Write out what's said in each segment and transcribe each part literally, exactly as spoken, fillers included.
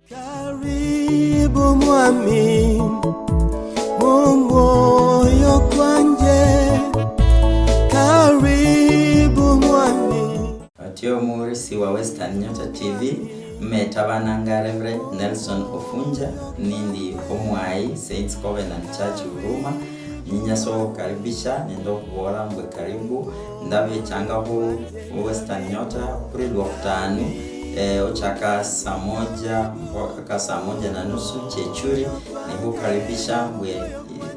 Karibu mwami, mu mwoyo kwanje. Karibu mwami. Otyo omuhurisi wa Western Nyota T V, mmetabananga Reverend Nelson Ofunja, nindi omwayi Saints Covenant Church Huruma. Ninyasa okhukaribisha nende okhubola mbwe karibu. Ndabechanga khu Western Nyota khuri Lwokhutanu, eh, ochaka saa moja mpaka saa moja na nusu chechuri. Nikhukaribisha mbwe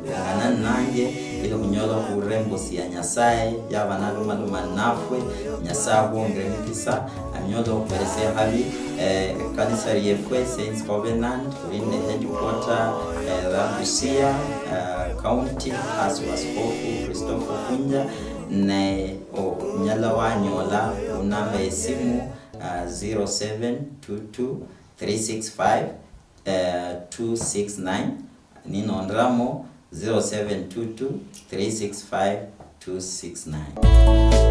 ungana nange ili khunyola okhurira embosi ya Nyasaye yaba nalomaloma nafwe. Nyasaye akhwongere emikisa, anyole okhuberesia habi, eh, ekanisa liefwe Saints Covenant, khuli nende headquarter, eh, la Busia, eh, County, hasi wa Askofu Christopher Ofunja, ne onyala wanyola khunamba yesimu, ah, zero seven two two three six five, eh, two six nine, ninonderamo zero seven two two three six five two six nine.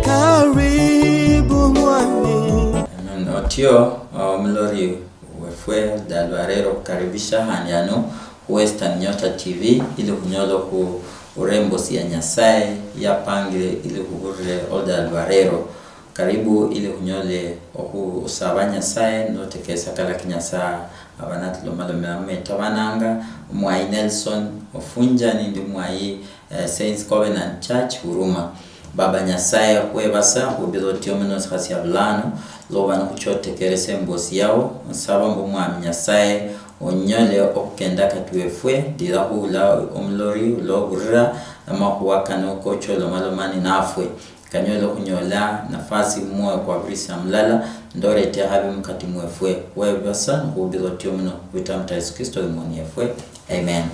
Karibu mwami. Amen. Otyo, omulori wefwe, dalwa rero khukaribisha handi ano khu Western Nyota T V ili khunyola khu urembosi ya Nyasaye yapangire ili khuburire oludala lwa rero. Karibu ili khunyole okhusaba Nyasaye notekesa kala ki Nyasaye aba natulomalomera mumetabananga, omwayi Nelson Ofunja nindi omwayi, eh, Saints Covenant Church Huruma. Baba Nyasaye, khwebasa khubira otio muno sikhasia bulano, loba nikhuchotekeresa embosi yao, nsaba mbu Mwami Nyasaye onyole okhukenda kati wefwe, ndira khuula omulori ula oburira amakhuwa kano kocholomaloma ninafwe. Kanyole okhunyola nafasi mumwoyo kwa buli samulala, ndorete habi mukati mwefwe. Khwebasa nikhubira otio muno, khwitira mu Yesu Kristo Imoni yefwe. Amen.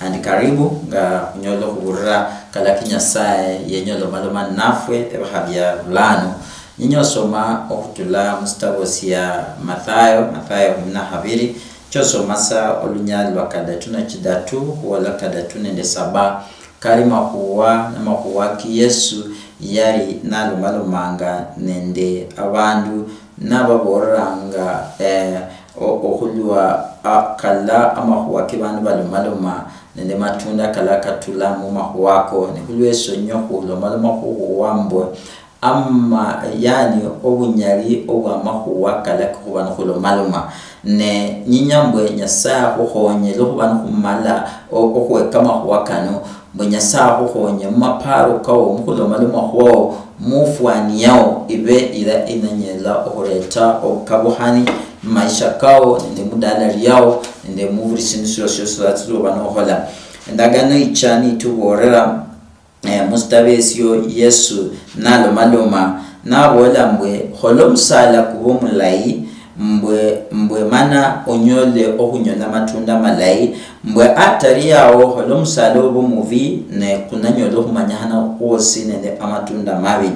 And karibu, nga khunyola okhuburira kala ki Nyasaye yenya olomaloma ninafwe ebiha bia bulano. Ninyosoma okhutula musitabo sia Mathayo, Mathayo kumi na habiri, chosoma sa olunyali lwa kadatu na chidatu khuola kadatu nende saba. Kali makhuwa, namakhuwa ki Yesu yali nalomalomanga nende abandu, nababoolelanga, eh, o-, okhulwa, a-, kala amakhuwa ki bandu balomaloma nende matunda kala katula mumakhuwa ako. Ne khulwesio nywe khulomaloma khukhuwa mbwe, ama, yani, obunyali obwamakhuwa kala kikhuba nikhulomaloma. Ne nyinya mbwe Nyasaye akhukhonye, lwekhuba nikhumala o-, okhweka amakhuwa kano, mbwe Nyasaye akhukhonye mumaparo kao, mukhulomaloma khwao, mufwani yao ibe ira inanyala okhureta obukabukhani mumaisha kao, nende mudala liao, nende mubuli sindu siosi siosi oba nokhola. Endagano icha nituboolera, eh, musitabo esio Yesu nalomaloma, naboola mbwe, "Khola omusaala kuba omulayi, mbwe, mbwe mana onyole okhunyola amatunda malayi, mbwe atari yao, khola omusaala obe omubi, ne kunanyola okhumanyikhana khwosi nende amatunda mabi."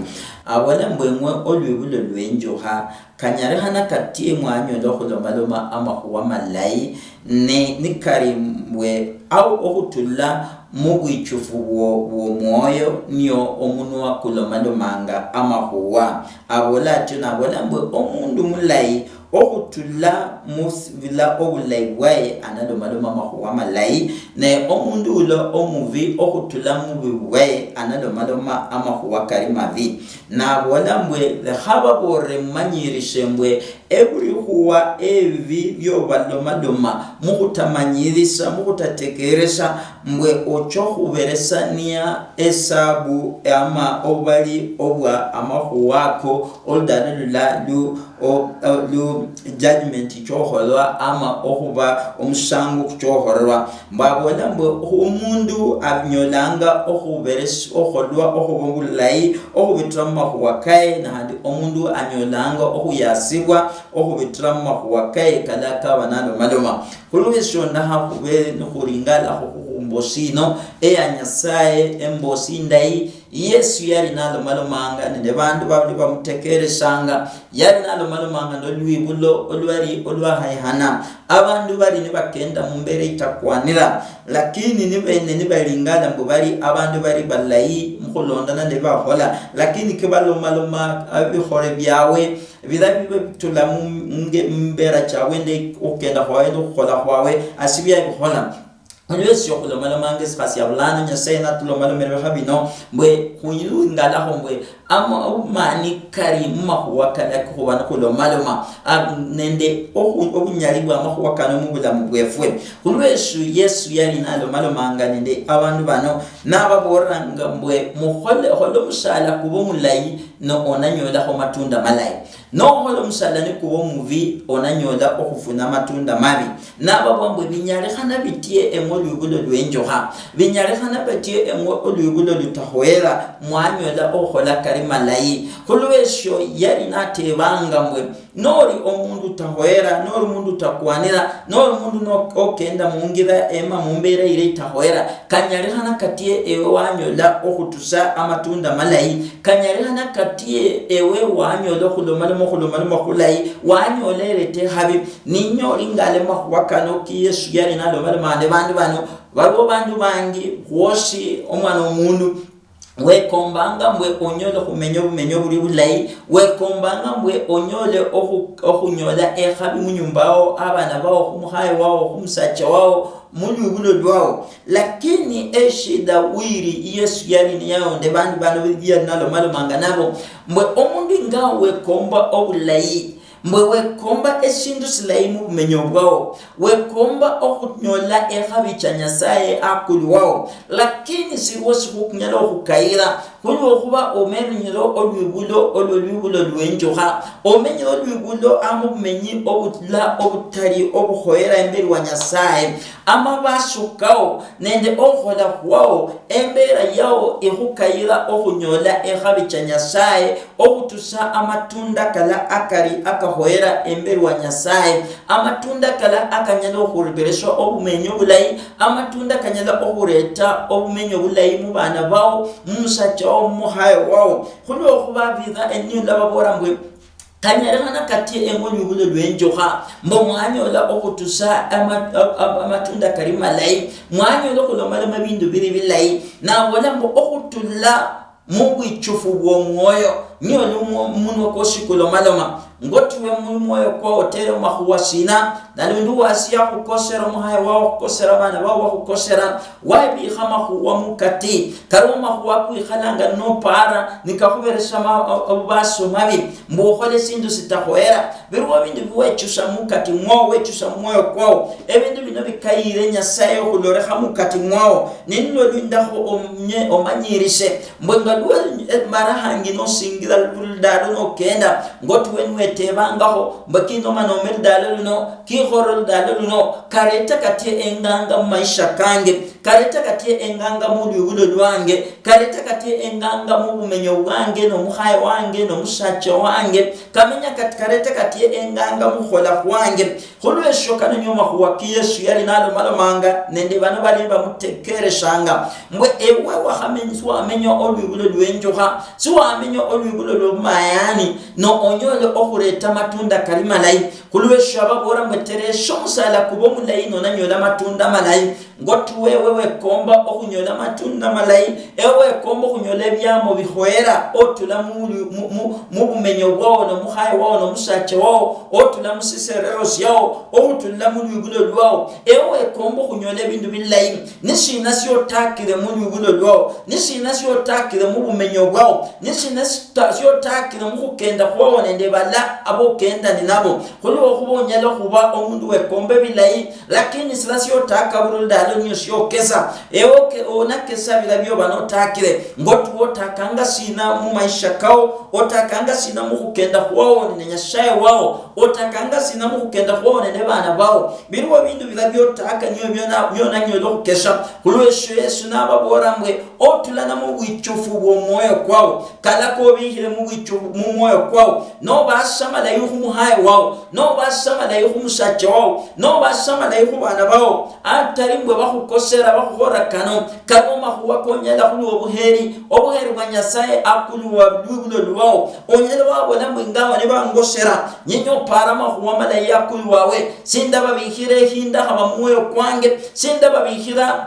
Aboola mbwe, "Eng'we olwibulo lwenjukha, kanyalikhana katie mwanyola okhulomaloma amakhuwa malayi, ne nikali mbwe ao okhutula mubwichufu bwo-, bwomwoyo nio omunwa kulomalomanga amakhuwa." Aboola atyo, naboola mbwe, "Omundu mulayi okhutula mubula obulayi bwaye analomaloma amakhuwa malayi, ne omundu ula omubi okhutula mububi bwaye analomaloma amakhuwa kali mabi." Naboola mbwe, "Lekha baboolere mumanyirishe mbwe, ebilikhuwa ebi biobalomaloma mukhutamanyirisha, mukhutatekeresha, mbwe ocha okhuberesania esabu ama obubali obwa amakhuwa ako, oludala lula lu-, o-, o-, lu judgment ichokholwa ama okhuba omusango kuchokholwa." Mbwe aboola mbwe, "Omundu anyolanga okhuberes-, okholwa okhuba obulayi okhubitira mumakhuwa kaye, nahandi omundu anyolanga okhuyasibwa okhubitira mumakhuwa kaye kala kaba nalomaloma." Khulwesio ndakha khube nikhuringalakho khukhumbosi ino eya Nyasaye, embosi indayi, Yesu yali nalomalomanga nende bandu bali bamutekeresanga, yali nalomalomanga nolwibulo olwali olwahayihana. Abandu bali nibakenda mumbera itakwanira, lakini nibene nibalingala mbu bali abandu bali balayi mukhulondana nebakhola, lakini kibalomaloma ebikhole biawe, Bira bibe bitula mu, mu nge-, mu mbera chawe nende okhukenda khwawe nende okhukhola khwawe, asi bia bikhola. Olwesio khulomalomanga esikha sia bulano, Nyasaye natulomalomelekha bino, mbwe khwingalakho mbwe ama-, omani kari mumakhuwa kali akokhuba nikhulomaloma, a, nende okhu-, obunyali bwa makhuwa kano mubulamu bwefwe. Khulwesio Yesu yali nalomalomanga nende abandu bano, nababoolanga mbwe, "Mukhole, khole omusala kuba omulayi, no onanyolakho matunda malayi. Nokhola omusala nikuba omubi, onanyola okhufuna amatunda mabi." Nababwa mbwe, "Binyalikhana bitie eng'we olwibulo lwenjukha? Binyalikhana bitie eng'we olwibulo lutakhoyera, mwanyola okhukhola kali malayi?" Khulwesio yali natebanga mbwe, "Noli omundu utakhoyera, noli omundu utakwanira, noli omundu no-, okenda mungira ema mumbera ire itakhoyera, kanyalikhana katie ewe wanyola okhutusa amatunda malayi? Kanyalikhana katie ewe wanyola okhulomaloma, okhulomaloma khulayi, wanyola erete habi?" Ninyoli ngale makhuwa kano ki Yesu yali nalomaloma nende bandu bano, baliwo bandu bangi, khwosi omwana omundu wekombanga mbwe onyole khumenya obumenya obuli bulayi, wekombanga mbwe onyole okhu-, okhunyola ekhabi munyumba ao, abana bao, khumukhaye wao, khumusacha wao, mulwibulo lwao. Lakini eshida wiri Yesu yali niyayonde bandu bano bia nalomalomanga nabo, mbwe omundu inga wekomba obulayi, mbwe wekomba esindu silayi mubumenya bwao, wekomba okhunyola ekhabi cha Nyasaye akulu wao, lakini siliwo sikhunyala okhukayira, khulwokhuba omenyire olwibulo olwo, olwibulo lwenjukha, omenyire olwibulo ama obumenyi obula obutali obukhoyera imberi wa Nyasaye. Amabaso kao nende okhukhola khwao, embera yao ikhukayira okhunyola ekhabi cha Nyasaye, okhutusa amatunda kala akali akakhoyera emberi wa Nyasaye, amatunda kala akanyala okhureberesha obumenyi obulayi, amatunda kanyala okhureta obumenyi obulayi mubana bao, mumusacha wao, mumukhaye wao. Khulwokhuba bira eniula babola mbwe, "Kanyalikhana katie eng'we lwibulo lwenjukha, mbo mwanyola okhutusa ama-, a-, a-, amatunda kali malayi, mwanyola okhulomaloma ebindu bili bilayi?" Nabola mbo, "Okhutula mubwichufu bwomwoyo, niyo omunwa kwosi kulomaloma." Ngotuwe mumwoyo kwao otere mumakhuwa sina? Nalundi wasi yakhukosera, omuhaye wao okhukosera, abana bao bakhukosera, wabikha amakhuwa mukati. Kaliwo amakhuwa akwikhalanga nopara nikakhuberesha ma-, o-, obubaso mabi, mbu okhole sindu sitakhoyera. Biriwo bindu biwechusa mukati mwao, wechusa mumwoyo kwao. Ebindu bino bikayire Nyasaye okhulolekha mukati mwao. Ninilwo lwindakho omanye-, omanyirishe. Mbwe nga lwe, eh, mara hangi nosingira buli dalo nokenda, ngotuwe niwetebangakho, mbwe kinoma nome ludalo luno, kikhoro ludalo luno, kareta katie enganga mumaisha kange, kareta katie enganga mulwibulo lwange, kareta katie enganga mubumenyo bwange, nomukhaye wange, nomusacha wange, kamenya kati, kareta katie enganga mukhukhola khwange. Khulwesho kano niyo makhuwa ki Yesu yali nalomalomanga nende bano bali bamutekereshanga, mbwe ewe wakhamenya, siwamenya olwibulo lwenjukha, siwamenya olwibulo lwobumayani, no onyole okhureta amatunda kali malayi. Khulwesho ababola mbwe, "Teresha omusala kuba omulayi, nonanyola amatunda malayi." Ngotuwe ewe wekomba okhunyola amatunda malayi, ewe wekomba okhunyola ebiamo bikhoyera, otula mu, mu, mu, mubumenyo bwao, nomukhaye wao, nomusacha wao, otula musiserero siao, okhutulila mulwibulo lwao. Ewe wekomba okhunyola ebindu bilayi, nishina siotakire mulwibulo lwao? Nishina siotakire mubumenyo bwao? Nishina sita-, siotakire mukhukenda khwao nende bala abokenda ninabo? Khulwokhuba onyala khuba omundu wekomba ebilayi, lakini sila siotaka buli ludaalo niyo siokesa. Ewe oke-, onakesa bila bioba notakire. Ngotuwe otakanga sina mumaisha kao? Otakanga sina mukhukenda khwao nende Nyasaye wao? Otakanga sina mukhukenda khwao nende bana bao? Biliwo bindu bila biotaka niyo biona-, bionanyola okhukesa. Khulwesho Yesu nababola mbwe, otulana mubwichufu bwomwoyo kwao. Kala kobikhire mubwichufu mumwoyo kwao. Nobasa malayi khumuhaye wao. Nobasa malayi khumusacha wao. Nobasa malayi khubana bao. Atari mbwe bakhukosera, bakhukhola kano, kaliwo makhuwa konyala khulwa obuheri, obuheri bwa Nyasaye akulu wa lwibulo lwao. Onyala wabola mbwe, ngawa nibangosera, nyenye opara makhuwa malayi akulu wawe, sindababikhira ehinda haba mumwoyo kwange, sindababikhira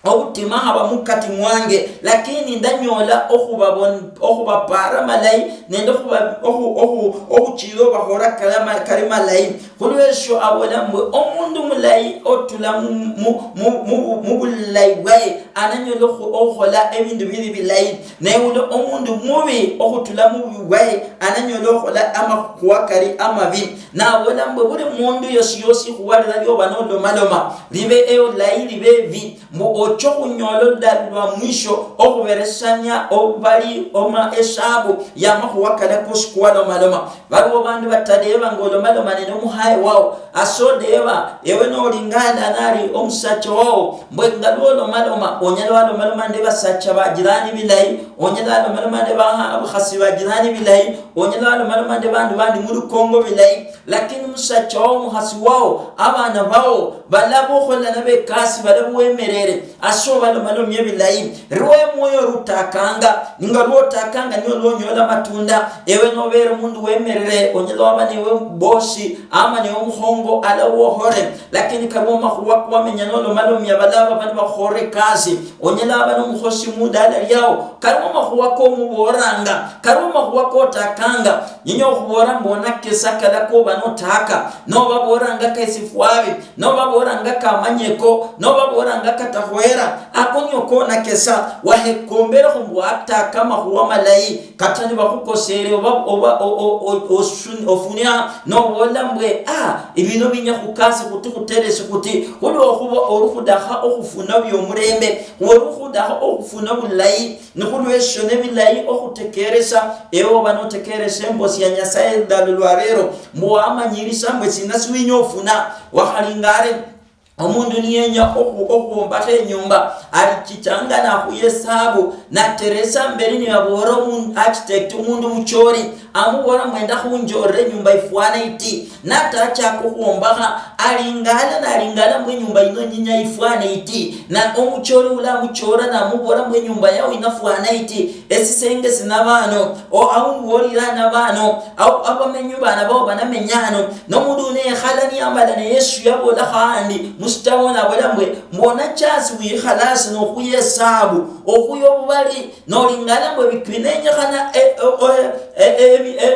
obutima haba mukati mwange, lakini ndanyola okhubabon-, okhubapaara malayi nende okhuba-, okhu-, okhu-, okhuchila obahola kali ama-, kali malayi. Khulwesho abola mbwe, omundu mulayi otula mu, mu, mu, mu, mu bulayi bwaye ananyola okhu-, okhuhola ebindu bili bilayi, naye uno omundu mubi okhutula mu bubi bwaye ananyola okhuhola amakhuwa kali amabi. Nabola mbwe, buli mundu yosi yosi khuwalira lioba nolomaloma, libe eolayi libe ebi, mbu oche okhunyola oludalu lwa mwisho okhuberesania obali oma esabu yamakhuwa kala kosi kuwalomaloma. Baliwo bandu batadeba nga olomaloma nende omuhaye wao, ase odeba ewe nolingana nali omusacha wao, mbwe nga lwolomaloma, onyala walomaloma nende basacha ba jirani bilayi, onyala walomaloma nende baha-, abakhasi ba jirani bilayi, onyala walomaloma nende bandu bandi mulukongo bilayi, lakini musacha wao, omukhasi wao, abana bao, balaba okhola nabo ekasi, balaba wemerere, ase obalomalomia ebilayi. Rwo omwoyo rutakanga, ninga lwotakanga nio lwonyola amatunda. Ewe nobere omundu wemerere, onyala waba newe bosi, ama newe omukhongo ala wohore, lakini kaliwo amakhuwa kwamenya nolomalomia balaba bali bakhore ekasi. Onyala waba nomukhosi mudala liao, kaliwo amakhuwa komuboranga, kaliwo amakhuwa kotakanga. Ninya okhubola mbu onakesa kala koba notaka, nobaboranga kesifwabi, nobaboranga kamanyeko, nobaboranga katakhwera, ako nio konakesa. Wahekomberekho mbu wataka amakhuwa malayi, kata nibakhukosere oba, oba o-, o-, o-, osun-, ofunia, nobola mbwe, ah, ibino binya khukasi khuti khuteresi khuti, khulwokhuba ori khudakha okhufuna biomulembe, ori khudakha okhufuna bulayi. Nikhulwesho nebilayi okhutekeresa, ewe oba notekeresa embosi ya Nyasaye ludaalo lwa lero, mbu wamanyirisa mbu esina siwinya ofuna. Wakhalingale, omundu niyenya okhu-, okhwombakha enyumba, alichichanga nakhuya esabu, nateresa mberi niyaboolera omun-, architect, omundu muchori, amuboolera mbu enda khunjorera enyumba ifwana iti. Natachaka okhwombakha, alingala nalingala mbu enyumba yino nyinya ifwana iti, na omuchori ula amuchora namubola mbu enyumba yao inafwana iti, esisenge sina bano, o, au niwolira ana bano, au abamenyu bana bao banamenya ano, nomundu uno yekhala niyamala ne Yesu yabola khandi musitabo nabola mbwe, mbona chance wikhala asi nokhuya esabu, okhuya obubali, nolingala mbu ebi-, binenyekhana, e, e, e, e, ebi-, e,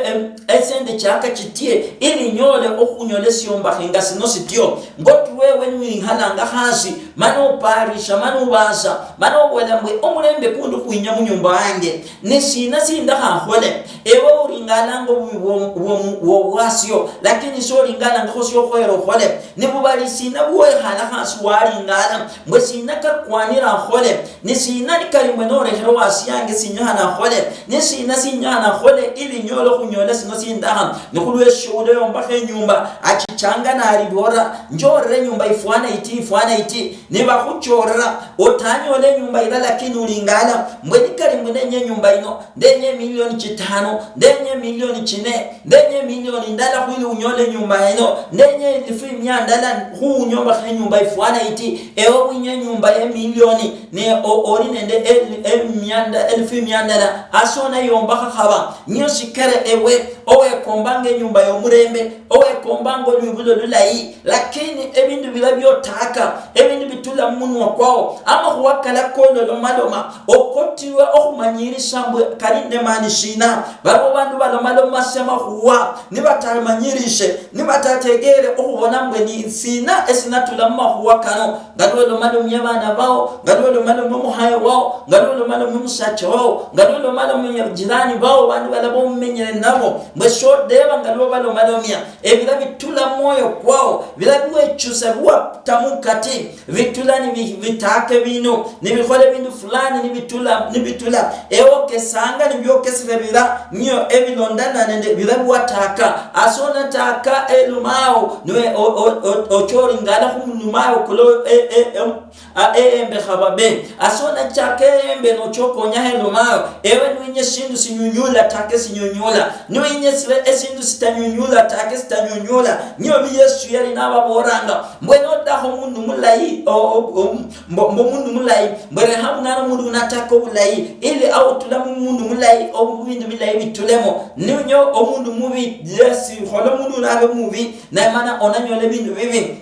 e, esende chaka chitie, ili nyole okhunyola esiombakhe nga sino sitio. Ngoti wewe niwikhalanga hasi, mana oparisha, mana ubasa, mana obola mbwe, omulembe kundi khwinya munyumba wange, ne sina sindakha khole? Ewe oringalanga obubi bwo-, bwo-, bwo-, bwasio, lakini soringalangakho siokhwera okhole. Nibubali sina bwekhala hasi walingala, mbwe sina kakwanira khole? Ni sina nikali mbwe nolekhera wasi yange sinyakhana khole? Ni sina sinyakhana khole ili nyole okhunyola sino sindaha? Nikhulwesho uleyombakha enyumba, achichanga nalibora, njorera enyumba ifwana iti, ifwana iti. Nibakhuchorera, otanyola enyumba ila, lakini ulingala, mbwe nikali mbwe nenya enyumba ino, ndenya emilioni chitano, ndenya emilioni chine, ndenya emilioni ndala khwili unyole enyumba ino, ndenya elifu imia ndala khu unyombakhe enyumba ifwana iti, ewe winya enyumba ye milioni, ne o-, oli nende el-, emia nda-, elifu imia ndala, ase onayombakha khaba, niyo sikere ewe owekombanga enyumba yomurembe, owekombanga olwibulo lulayi, lakini ebindu bila biotaka, ebindu bitula mumunwa kwao, amakhuwa kala kololomaloma, okotilwe okhumanyirisa mbwe kali nende maani shina. Baliwo bandu balomaloma amakhuwa nibatamanyirishe, nibatategeere okhubona mbwe ni sina esinatula mumakhuwa kano. Nga lwolomalomia abana bao, nga lwolomalomia omuhaye wao, nga lwolomalomia omusacha wao, nga lwolomalomia jirani bao, bandu bala bomumenyere nabo, mbwe shodeba nga lwobalomalomia, ebira bitula mumwoyo kwao, bira biwechusa biwatamu kati, bitula nibi-, bitaka ebindu, nibikhola ebindu fulani, nibitula, nibitula. Ewe okesanga nibiokesere bira, niyo ebilondana nende bira biwataka. Ase onataka elumao, niwe o-, o-, o-, ochoringala khumulumao kulo, e-, e-, em-, a-, eyembe khababe. Ase onachaka eyembe nochokonyaho elumao, ewe niwinye esindu sinyunyula, taka esinyunyula. Niwinye esibe esindu sitanyunyula, taka esitanyunyula. Niyo bi Yesu yali nababoranga, mbwe nodakha omundu mulayi, o-, o-, o-, mbo, mbo omundu mulayi, mbwe Rehabu nali omundu unataka obulayi, ili autula mu mundu mulayi, obu-, bindu bilayi bitulemo. Ninyo omundu mubi, yes, khola omundu uno abe mubi, naye mana onanyola ebindu bibi.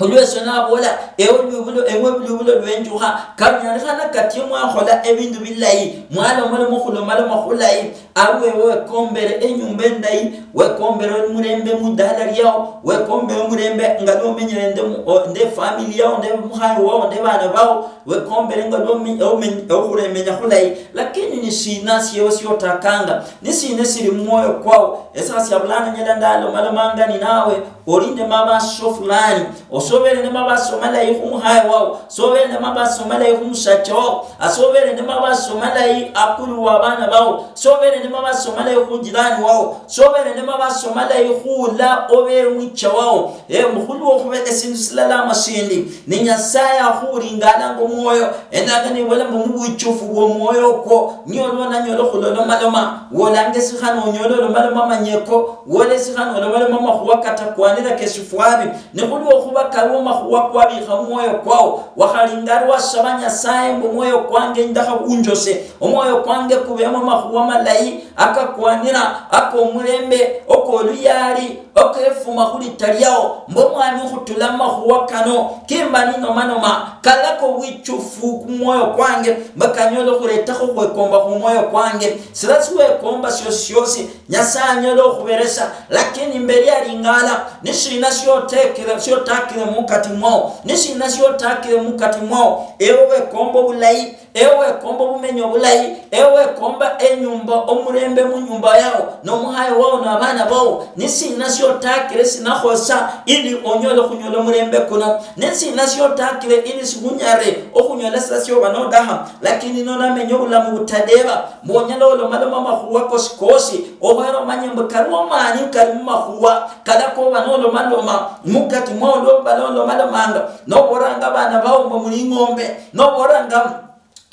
Olwesyo naboola, ewe lwibulo, eng'we lwibulo lwenjukha, kalunyalikhana kati mwakhola ebindu bilayi, mwalomaloma khulomaloma khulayi, ari wewe wekombere enyumba endayi, wekombere oli murembe mudala liao, wekombere omurembe nga lwomenyere nde mu-, o-, nde family yao, nde mukhaye wao, nde bana bao, wekombere nga lwomi-, omen-, okhuremenya khulayi, lakini ni shina shiewe shiotakanga? Ni shina shili mumwoyo kwao? Esasa bulano nyala ndalomalomanga ninawe, olinde mabaso fulani, osobere ne mabaso malayi khumuhaye wao, sobere ne mabaso malayi khumusacha wao, asobere ne mabaso malayi akulu wa bana bao, sobere ne mabaso malayi khu jirani wao, sobere ne mabaso malayi khula obere mwicha wao. Eh, mukhulu wokhubera esindu silala ama sindi, ne Nyasaye akhulingalanga omwoyo, endanga nibola mbu mubwichufu bwomwoyo okwo, niyo olwo nanyola okhulomaloma, wolanga esikhana onyola olomaloma amanyeko, wola esikhana olomaloma amakhuwa katakwanira kesifwari, nikhulwokhuba kaliwo amakhuwa kwabikha mumwoyo kwao, wakhalinga ari wasaba Nyasaye mbu omwoyo kwange ndakha bunjose, omwoyo kwange kubemo amakhuwa malayi, akakwanira, akomulembe, okoluyali, okefuma khulita liao, mbu omwami okhutula mumakhuwa kano, kimba ninomanoma, kalaka obwichufu kumwoyo kwange, mbu kanyole okhuretakho okhwekomba khumwoyo kwange. Sila siwekomba siosi siosi, Nyasaye anyole okhuberesa, lakini mberi alingala, nishina siotekire, siotakire mukati mwao? Nishina siotakire mukati mwao? Ewe wekomba obulayi, ewe wekomba obumenyi obulayi, ewe wekomba enyumba, omurembe munyumba yao, nomuhaye wao, nabana bao? Nisina siotakire sinakhosa ili onyole okhunyola omurembe kuno? Nisina siotakire ili sikhunyare okhunyola sila sioba nodaha? Lakini nonamenya obulamu butadeba, mbu onyala olomaloma amakhuwa kosi kosi, okhwera omanye mbu kaliwo mani kali mumakhuwa kalakoba nolomaloma mukati mwao, lwoba nolomalomanga, noboranga abana bao mbu muli ing'ombe, noboranga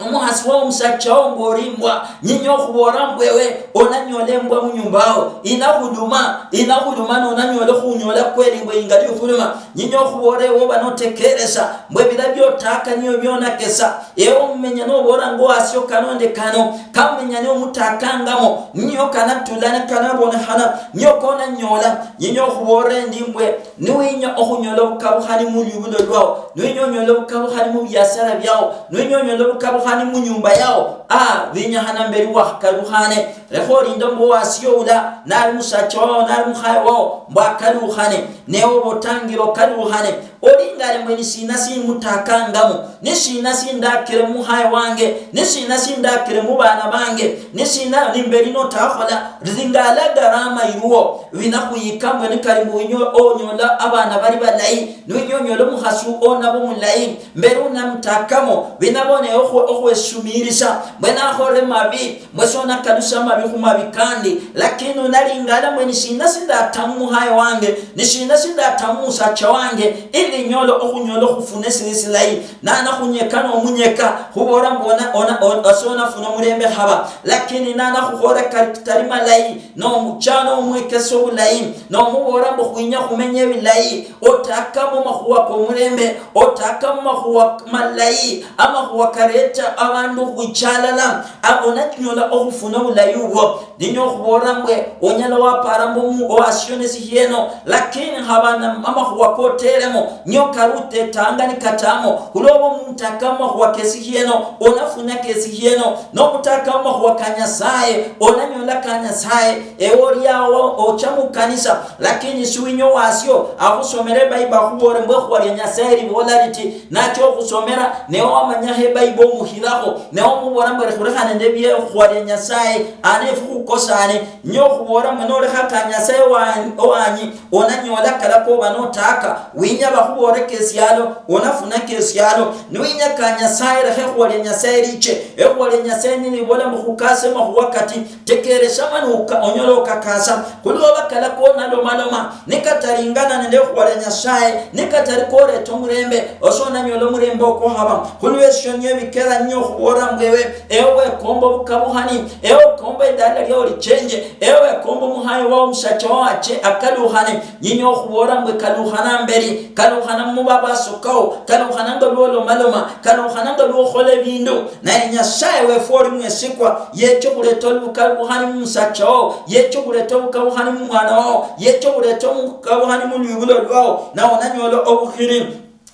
omukhasi wao, omusacha wao mbu ori imbwa, nyinya okhubola mbu ewe onanyola imbwa munyumba ao, inakhuluma, inakhuluma, nonanyola khunyola kweli mbu ingali ikhuluma, nyinya okhubola ewe oba notekeresa mbu ebila biotaka nio bionakesa, ewe omumenya nobola mbu wasio kano nde kano, kamumenya nio mutakangamo, nio kanatula ne kanabonekhana, nio konanyola, nyinya okhubola endi mbwe, niwinya okhunyola obukabukhani mulwibulo lwao, niwinya onyola obukabukhani mubiasara biao, niwinya onyola obukabukhani munyumba yao, ah, binyakhana mberi wakhakalukhane. Lekha olinde mbu owasio ula nali musacha wao, nali mukhaye wao, mbu akalukhane, newe oba otangire okalukhane. Olingale mbwe nishina simutakangamo? Nishina sindakire mukhaye wange? Nishina sindakire mubana bange? Nishina nimberi notakhola? Lingala garama iruo. Binakhuyika mbwe nikali mbu winya onyola abana bali balayi, niwinya onyola omukhasi onaba omulayi, mberi unamutakamo? Binabone okhwe-, okhwesumirisa, mbwe nakhole mabi, mbwe sonakalusa mabi khumabi kandi, lakini unalingala mbwe nishina sindatamu mukhaye wange, nishina sindatamu musacha wange, ili nyole okhunyola okhufuna esili silayi? Nana khunyeka nomunyeka, khubola mbu ona, ona, ona, ose onafuna omulembe khaba. Lakini nana khukhola kali kitali malayi, nomuchana omwekesa obulayi, nomubola mbu khwinya khumenya ebilayi, otakamo makhuwa komulembe, otakamo makhuwa malayi, amakhuwa kareta abandu khwicha alala, a-, onanyola okhufuna obulayi obwo. Ninya okhuboolera mbwe onyala wapaara mbu omu-, owasio nesikhieno, lakini haba na amakhuwa koteeremo, nio kali utetanga nikatamo, khulwoba omundu aka amakhuwa kesikhieno, onafuna kesikhieno, nobutaka amakhuwa ka Nyasaye, onanyola ka Nyasaye, ewe oli awo ocha mukanisa, lakini siwinya owasio akhusomere Bible akhuboolere mbu ekhuwa lia Nyasaye liboola liti, nacha okhusomera, ne wamanyakho eBible omuhirakho, ne wamuboolera mbu lekhulekhane nende ebiekhuwa lia Nyasaye, ane efwe khukosane, nyo okhuboolera mbu nolekha ka Nyasaye wa-, owanyi, onanyola kala koba notaka. Winya bakhuboolere kesialo, onafuna kesialo. Niwinya ka Nyasaye, lekha ekhuwa lia Nyasaye liche. Ekhuwa lia Nyasaye nilibola mbu khukase makhuwa kati, tekeresha mani uka-, onyole okakasa. Khulwoba kala konalomaloma, nikataringana nende ekhuwa lia Nyasaye, nikatari koreta omurembe, ose onanyola omurembe okwo haba. Khulwesio nio ebikera nyo okhuboolera mbu ewe, ewe wekomba obukabukhani, ewe wekomba edala liao lichenje, ewe wekomba omuhaye wao omusacha wao ache akalukhane, nyinya okhuboolera mbu kalukhana mberi, kalu- Kalukhana mumabaso kao, kalukhana nga lwolomaloma, kalukhana nga lwokhola ebindu. Naye Nyasaye wefu oli mwesikwa, yeche okhuleta obukalukhani mumusacha wao, yeche okhuleta obukalukhani mumwana wao, yeche okhuleta obukalukhani mulwibulo lwao, nawe onanyola obukhiri.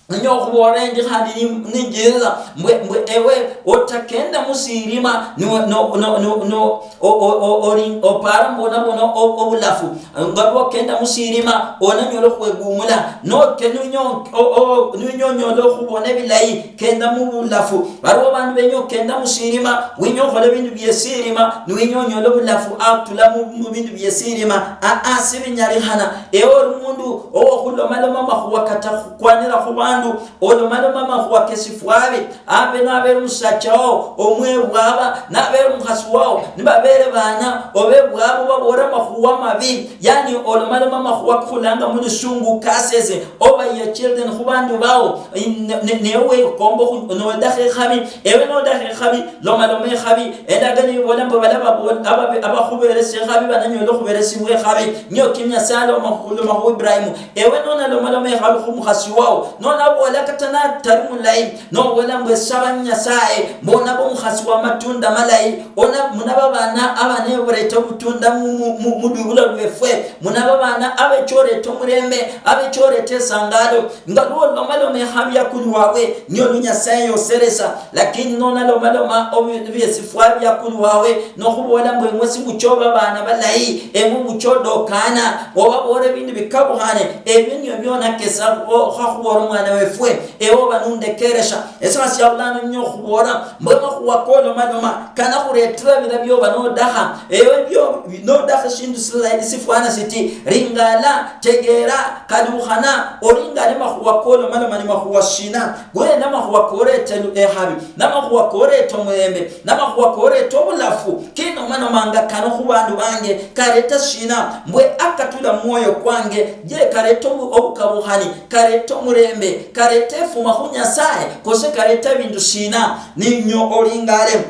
Ninyo okhuboolera endi khandi ni-, ninjirira, mbwe, mbwe ewe otakenda musirima, no, no, no, no, no, o-, o-, o-, ori-, opara mbona bona o-, obulafu. Nga lwokenda musirima, onanyola okhwegumula. Noke ninyo-, o-, o-, ninyo onyola okhubona ebilayi, kenda mubulafu. Baliwo bandu benya okenda musirima, winya okhola ebindu biesirima, niwinya onyola obulafu atula mu, mu bindu biesirima. Aa, sibinyalikhana. Ewe ori mundu owokhulomaloma amakhuwa kata khukwanira khubandu, olomaloma amakhuwa kesifwabi, abe nabere omusacha wao, omwebwaba, nabere omukhasi wao, nibabere bana, obe bwabo babore amakhuwa mabi, yani olomaloma amakhuwa kukhulanga mulusungu curses over your children khubandu bao, ne-, ne-, newe wekomba khu-, nodakha ekhabi, ewe nodakha ekhabi, lomaloma ekhabi, endagano ibola mbu bala babo-, ababe-, abakhuberesa ekhabi bananyola okhuberesibwa ekhabi, niyo kimya saloma khuloma khu Ibrahimu, ewe nonalomaloma ekhabi khumukhasi wao, nonabola kata natali mulayi, nobola mbu esaba Nyasaye, mbu onaba omukhasi wa matunda malayi, ona-, munaba bana abanebureta obutunda mu, mu, mu, mu lwibulo lwefwe, munaba bana abechoreta omurembe, abechoreta esangalo, nga lwolomaloma ekhabi yakulu wawe, niyo lu Nyasaye yoseresa, lakini nonalomaloma obi-, ebiesifwa byakulu wawe, nokhubola mbu eng'we simuchoba bana balayi, eng'we muchodokana, obabola ebindu bikabukhane, ebyo nio byonakesa o-, khakhubola omwana wefwe, ewe oba nundekeresha. Esikhasi ya bulano ninyo okhubola, mbu amakhuwa kolomaloma, kanakhuretera bira byoba nodakha. Ewe byo, nodakha eshindu silayi sifwana siti, ringala, tegera, kalukhana, oringale makhuwa kolomaloma ni makhuwa shina? Goye namakhuwa koreta lu-, ekhabi, namakhuwa koreta omulembe, namakhuwa koreta obulafu, kinomanomanga kano khubandu bange, kareta shina? Mbwe akatula mumwoyo kwange, je kareta obu-, obukabukhani, kareta omurembe, kareta efuma khu Nyasaye, kose kareta ebindu shina? Ninyo olingale.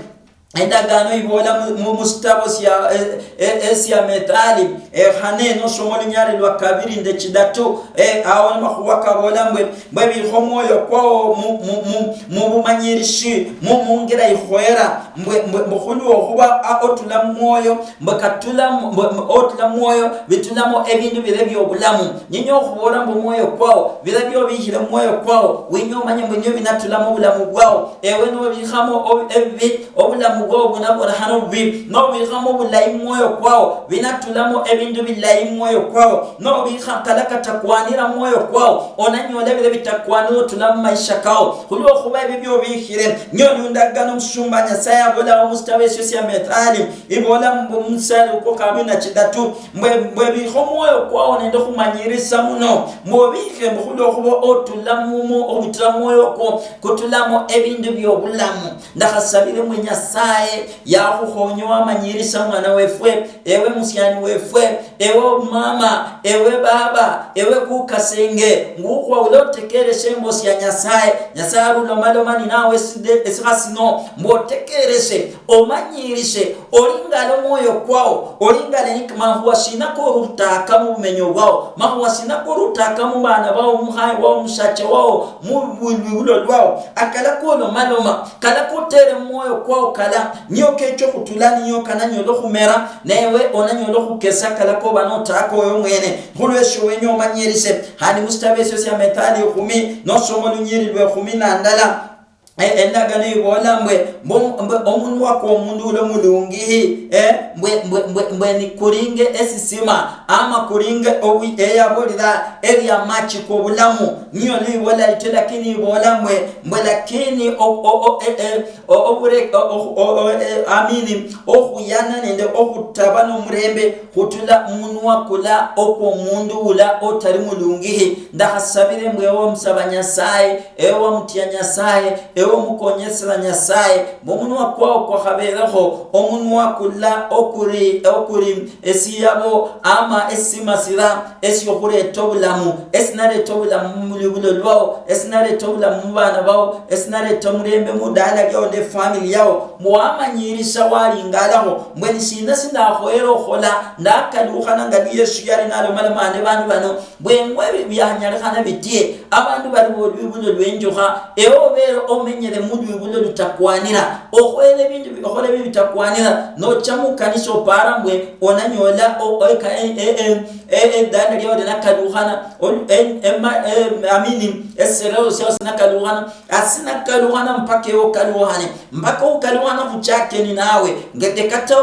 Endagano ibola mu, mu, mu sitabo sia, eh, eh, eh, sia Methali, eh, khane nosoma olunyali lwa kabiri nde chidatu, eh, awo makhuwa kabola mbwe, mbwe bikho mwoyo kwao mu, mu, mu, mu bumanyirishi, mu, mu ngira ikhoera, mbwe, mbwe, mbwe khulwo khuba, a, otula mu mwoyo, mbwe katula mu, mbwe, mbwe otula mu mwoyo, bitulamo ebindu bire byobulamu. Ninyo okhubola mbu mwoyo kwao, bire byobikhire mu mwoyo kwao, winya omanye mbu nio binatulamo obulamu bwao. Ewe nobikhamo ob-, ebibi, obulamu bwao bunabonekhana obubi. Nobikhamo obulayi mumwoyo kwao, binatulamo ebindu bilayi mumwoyo kwao. Nobikha kala katakwanira mumwoyo kwao, onanyola ebire bitakwanira otula mumaisha kao. Khulwokhuba ebi byobikhire, nio lundagano omusumba Nyasaye abolawo musitabo esio sia Methali, ibola mbu musale ukwo kabiri na chidatu, mbwe, mbwe bikha omwoyo kwao nende khumanyirisa muno, mbwe obikhe mbu khulwokhuba otula mumo, obutira mwoyo okwo, kutulamo ebindu byobulamu. Ndakhasabire mwe Nyasaye yakhukhonya wamanyirisa mwana wefwe, ewe musiani wefwe, ewe mama, ewe baba, ewe kukasenge, ngukhwa ula otekereshe embosi ya Nyasaye. Nyasaye arulomaloma ninawe eside-, esikha sino, mbu otekereshe, omanyirishe, olingale omwoyo kwao, olingale ni makhuwa shina korutaka mu bumenyo bwao, makhuwa shina korutaka mu bana bao, mukhaye wao, mushache wao, mu bu-, lwibulo lwao, akala kolomaloma, kala kotere mumwoyo kwao kala, niyo kecha okhutula, niyo kananyola okhumera, newe onanyola okhukesa kala koba notaka oyo mwene. Khulwesho wenya omanyirise, khandi musitabo esio sia Methali ekhumi, nosoma olunyiri lwe khumi na ndala, e-, endagano ibola mbwe, mbwe, mbwe omunwa kwa omundu ulo mulungihi, eh, mbwe, mbwe, mbwe, mbwe nikuringe esisima, ama kuringe obu-, eyabulira eria machi kobulamu, niyo libola lityo, lakini ibola mbwe, mbwe lakini o-, o-, o-, e-, e-, o-, obure-, o-, o-, o-, o-, e-, amini, okhuyana nende okhutaba nomurembe khutula mumunwa kula okwomundu ula otali mulungihi. Ndakhasabire mbwe ewe omusaba Nyasaye, ewe wamutia Nyasaye, ewe omukonyesera Nyasaye, mbu omunwa kwao kwakhaberekho omunwa kula okuri, okuri esiyabo ama esima sira esiokhureeta obulamu, esinareta obulamu mulwibulo lwao, esinareta obulamu mubana bao, esinareta omurembe mudala liao nde family yao, mbu wamanyirisa walingalakho, mbwe nishina sindakhoyera okhola, ndakalukhana nga Yesu yali nalomaloma nde bandu bano, mbwe eng'we bi-, byanyalikhana bitie, abandu bali bolwibulo lwenjukha, ewe obere omenyere mulwibulo lutakwanira, okhoyera ebindu bi-, okhola ebindu bitakwanira, nocha mukanisa opara mbwe onanyola o-, o-, eka-, e-, e-, e-, e-, edala liao linakalukhana, olu-, e-, ema-, e-, amini, eserero siao sinakalukhana, asinakalukhana mpaka ewe okalukhane, mpaka okalukhana khuchake ninawe, ngete kata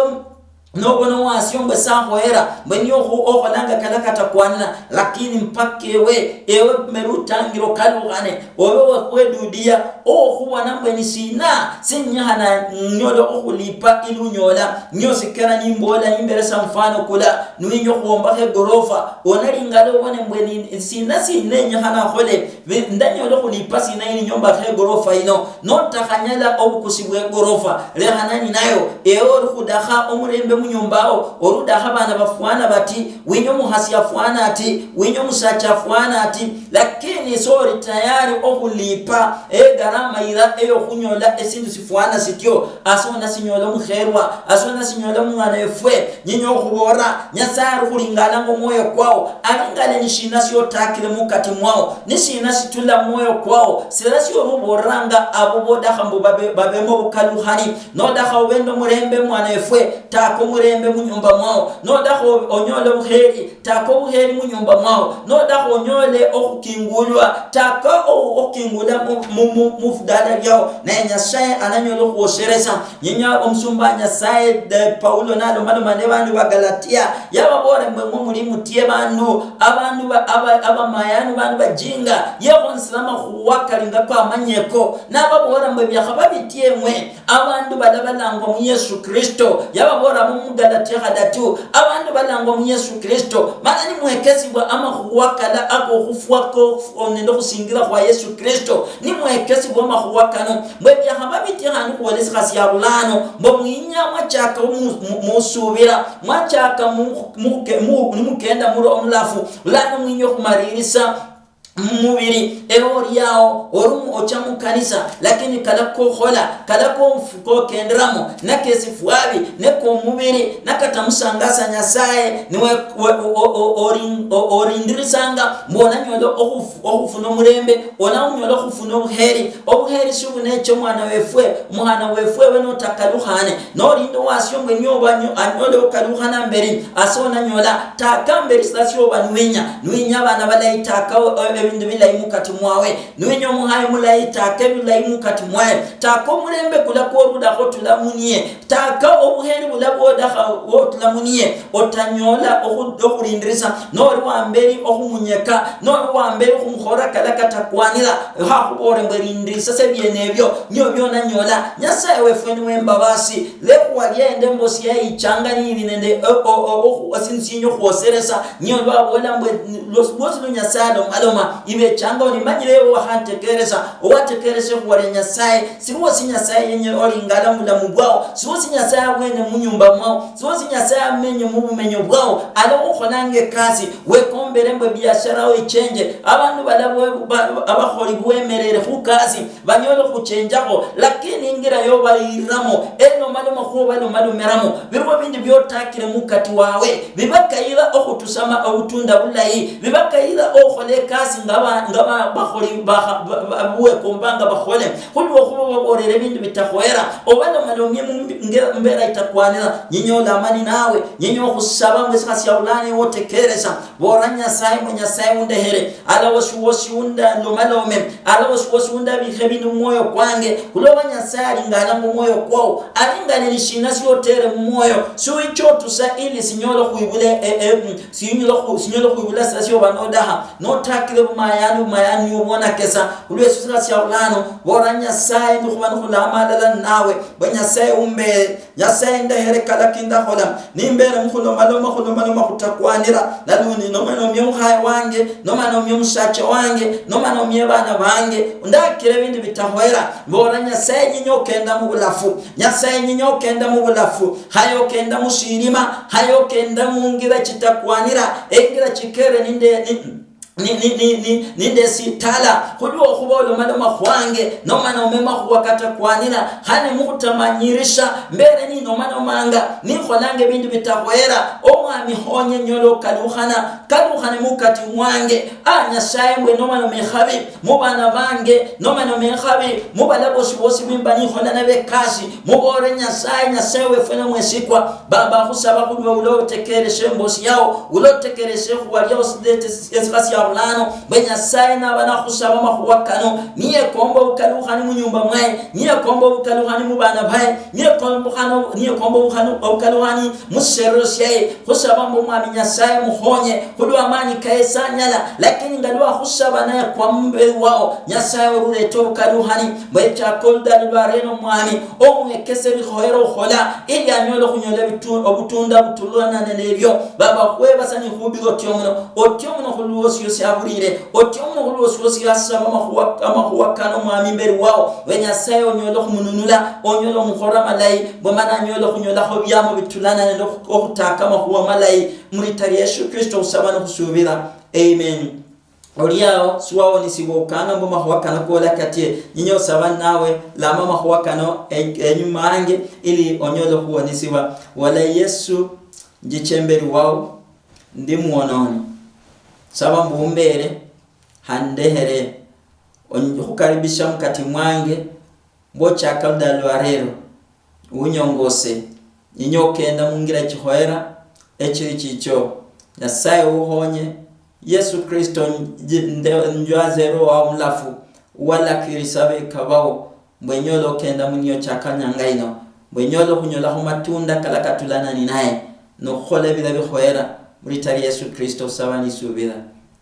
nobona owasio mbwe sakhoyera, mbwe niyo okhu-, okholanga kala katakwanira, lakini mpaka ewe, ewe mere utangire okalukhane, obe owekhwedudia, owokhubona mbwe nisina sinyikhana nyole okhulipa ilunyola, niyo sikera nimbola nimberesa mfano kula, niwinya okhwombakha egorofa, onalingala obone mbwe ni-, sina sinenyikhana khole, Bi-, ndanyola okhulipa sina ili nyombakha egorofa yino? Notakhanyala obukusi bwe gorofa, lekhana ninayo. Ewe oli khudakha omurembe munyumba ao, oli khudakha abana bafwana bati, winye omukhasi afwana ati, winye omusacha afwana ati, lakini soli tayari okhulipa egarama yira eyokhunyola esindu sifwana sityo. Asona sinyola omukherwa, asona sinyola omwana wefwe. Nyinya okhubola, Nyasaye ali khulingalanga omwoyo kwao, alingale ni shina shiotakire mukati mwao, ni shina shitula mwoyo kwao, sira shiorubolanga abo bodakha mbu babe-, babemo obukalukhani. Nodakha obe nende omurembe mwana wefwe, taka omurembe munyumba mwao. Nodakha o-, onyole obukheri, taka obukheri munyumba mwao. Nodakha onyole okhukingulwa, taka o-, okhukingula mu, mu, mu, mufudala liao, naye Nyasaye ananyola okhuosheresa. Nyinya omusumba wa Nyasaye, de, Paulo nalomaloma ne bandu ba Galatia, yababola mbwe, "Mwe muli mutie bandu, abandu ba, aba, abamayanu, bandu bajinga, yekhonsera amakhuwa kali nga kwamanyeko." Nababola mbwe, "Byakhaba bitie eng'we, abandu bala balangwa mu Yesu Kristo." Yababola mu Galatia khadatu, "Abandu balangwa mu Yesu Kristo, mana nimwekesibwa amakhuwa kala akokhufwa ko, nende okhusingira khwa Yesu Kristo, nimwekesibwa amakhuwa kano, mbwe byakhaba bitie khandi khuwelesikha sya bulano, mbwe mwinya mwachaka mu-, mu-, musubira, mwachaka mu-, mu-, mu-, nimukenda muri omulafu, bulano mwinya okhumalirisa mumubiri, ewe oli ao, ori mu-, ocha mukanisa, lakini kala kokhola, kala kofu-, kokenderamo, nakesifwabi, nekomubiri, nakata musangasa Nyasaye, niwe, we, o-, o-, o-, orin-, o-, orindirisanga, mbu onanyola okhufu-, okhufuna omurembe, onanyola okhufuna obuheri, obuheri sibunecha omwana wefwe, omuhana wefwe, ewe notakalukhane, nolinda owasio mbwe nioba nio-, anyole okalukhana mberi, ase onanyola, taka mberi sila sioba niwinya, niwinya abana balayi, taka o-, o-, ebindu bilayi mukati mwawe, niwinya omuhaye mulayi, taka ebilayi mukati mwaye, taka omurembe kula kworudakho tula munie, taka obuheri bula bwodakha wotula munie, otanyola okhu-, okhurindirisa, noli wamberi okhumunyeka, noli wamberi okhumukhora kala katakwanira, hakhuboore mbwe rindirisa se biene ebio, nio bionanyola. Nyasaye wefwe niwe mbabasi, lekhuwa liende mbosi yayichanga nili nende, o-, o-, o-, okhu-, esindu sinywe khwoseresa, nio lwabola mbwe, lwosi, lwosi lu Nyasaye alomaloma, ibechanga oli manyire ewe wakhantekeresa, owatekerese khuwa lia Nyasaye, siwosi Nyasaye yenye olingala mubulamu bwao, siwosi Nyasaye abwene munyumba mwao, siwosi Nyasaye amenye mubumenyo bwao, ala okholanga ekasi, wekombere mbwe biashara yao ichenje, abandu bala bwe-, ba-, abakholi bwemerere khukasi, banyole okhuchenjakho, lakini ingira yobayiramo, elomaloma khwo balomalomeramo, biriwo bindi byotakire mukati wawe, bibakayira okhutusama obutunda bulayi, bibakayira okhola ekasi nga ba-, nga ba-, bakholi bakha-, ba-, ba-, buwekombanga bakhole, khulwokhuba babolera ebindu bitakhoyera, obalomalomie mu mbi-, nge-, mbera itakwanira, nyinya olamani nawe, nyinya okhusaba mbwe sikha sia bulano ewe otekeresa, bora Nyasaye, mwe Nyasaye undehere, ala wosi wosi undalomalome, ala wosi wosi undabikhe ebindu mumwoyo kwange, khulwoba Nyasaye alingala mumwoyo kwao, alingane ni shina siotere mumwoyo, siwicha otusa ili sinyole khwibule, e, e, mm, sinyole khu-, sinyole khwibula sila sioba nodaha, notakire Mayani, mayani niwo bwonakesa. Khulwesyo sikha sya bulano, bora Nyasaye, ndikhuba nikhulama alala ninawe. Bwe Nyasaye umbere, Nyasaye ndehere kala kindakhola. Nimbere mukhulomaloma, khulomaloma khutakwanira. Nalundi, nomanomie mukhaye wange, nomanomie musacha wange, nomanomie bana bange. Ndakire bindu bitakhoera. Bora Nyasaye nyinyi okenda mubulafu. Nyasaye nyinyi okenda mubulafu. Haye okenda mushirima, haye okenda mungira chitakwanira. Engira chikere ninde, ni- ni, ni, ni, ni, nindesitala, khulwo okhuba olomaloma khwange, nomanome makhuwa katakwanira, khane mukhutamanyirisha, mbere ninomanomanga, nikholanga ebindu bitakhwera. Omwami, honye nyole okalukhana, kalukhane mukati mwange. A Nyasaye, mbwe nomanome ekhabi mubana bange, nomanome ekhabi mubala bosi bosi bimba nikhola nabo ekasi, mubore Nyasaye, Nyasaye wefwe namwesikwa. Baba, khusaba khulwa ulotekereshe embosi yao, ulotekereshe ekhuwa liao, esikha sia bulano, bwe Nyasaye naba nakhusaba amakhuwa kano, niyekomba obukalukhani munyumba mwaye, niyekomba obukalukhani mubana baye, niyekomba obukhano-, niyekomba obukhano-, obukalukhani musisherero siaye, khusaba mbu Omwami Nyasaye mukhonye, khulwa amani kaye sanyala, lakini nga lwakhusaba naye kwa muberi wao, Nyasaye orulete obukalukhani, mbwe chaka oludalo lwa rero Mwami, omwekese bikhoyera okhola, ili anyole okhunyola ebitu-, obutunda butulanane nebyo. Baba, khwebasa nikhubira otio muno, otio muno khulwosi osi abulire, otio muno khulwosi osi asaba amakhuwa, amakhuwa kano Mwami mberi wao. We Nyasaye onyole okhumununula, onyole omukhora malayi, mbwe mana anyole okhunyolakho biamo bitulana nende okhu-, okhutaka amakhuwa malayi. Mulita lia Yesu Kristo khusaba nikhusubira. Amen. Oliao siwaonisibwa okanga mbu makhuwa kano kola katie, nyinyi osaba nawe, lama makhuwa kano e-, enyuma ange, ili onyole okhuonisibwa. Wala Yesu, njicha emberi wao, ndi mwononi. Saba mbu umbere, handehere, onyi-, khukaribisha mukati mwange, mbu ochaka oludalo lwa rero, unyongose, nyinyi okenda mungira chikhoyera, echiri chicho. Nyasaye ukhonye, Yesu Kristo, nji-, nde-, njwaze Roho wao Mulafu, uwalakirisa abeka bao, mbwe enyole okenda munio chaka nyanga ino, mbwe enyole okhunyolakho matunda kala katulana ninaye, nokhukhola ebila bikhoyera, mulita lia Yesu Kristo khusaba nisubira.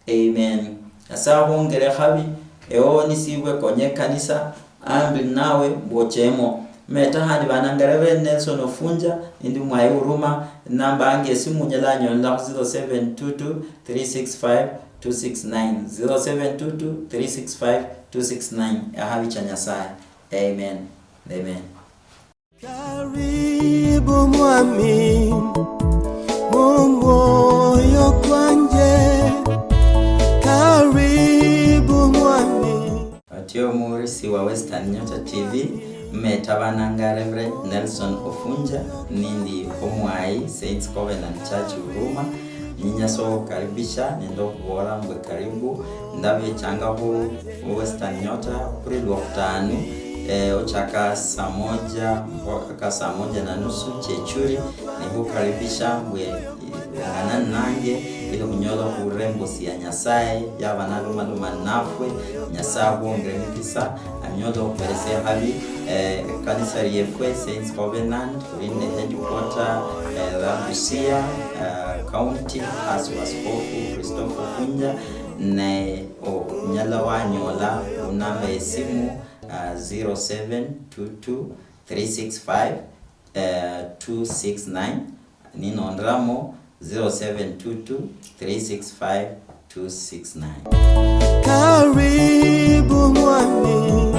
Amen. Nyasaye akhwongere khabi, ewe onisibwe, konye ekanisa, ambi nawe, mbu ochemo. Meta khandi bananga Reverend Nelson Ofunja, nindi mwayi Huruma, namba yange esimu unyala anyolelakho zero seven two two three six five two six nine, zero seven two two three six five two six nine. Akhabi cha Nyasaye. Amen. Amen. Karibu Mwami, mu mwoyo kwanje. Karibu Mwami. Otio omurisi wa Western Nyota T V, mmeta bananga Reverend Nelson Ofunja, nindi omwayi Saints Covenant Church Huruma. Ninyasa okhukaribisha nende okhubola mbwe karibu. Ndabechanga khu Western Nyota khuri Lwokhutanu, eh, ochaka saa moja mpaka saa moja na nusu chechuri. Nikhukaribisha mbwe ungana nange ili khunyola okhurula embosi ya Nyasaye yaba nalomaloma nafwe. Nyasaye akhwongere emikisa, anyole okhuberesia ekhabi. Eh, ekanisa liefwe Saints Covenant, khuli nende headquarter, eh, la Busia, eh, County, hasi wa Askofu Christopher Ofunja, ne onyala wanyola khunamba yesimu, ah, zero seven two two three six five two six nine, ninonderamo zero seven two two three six five two six nine. Karibu Mwami,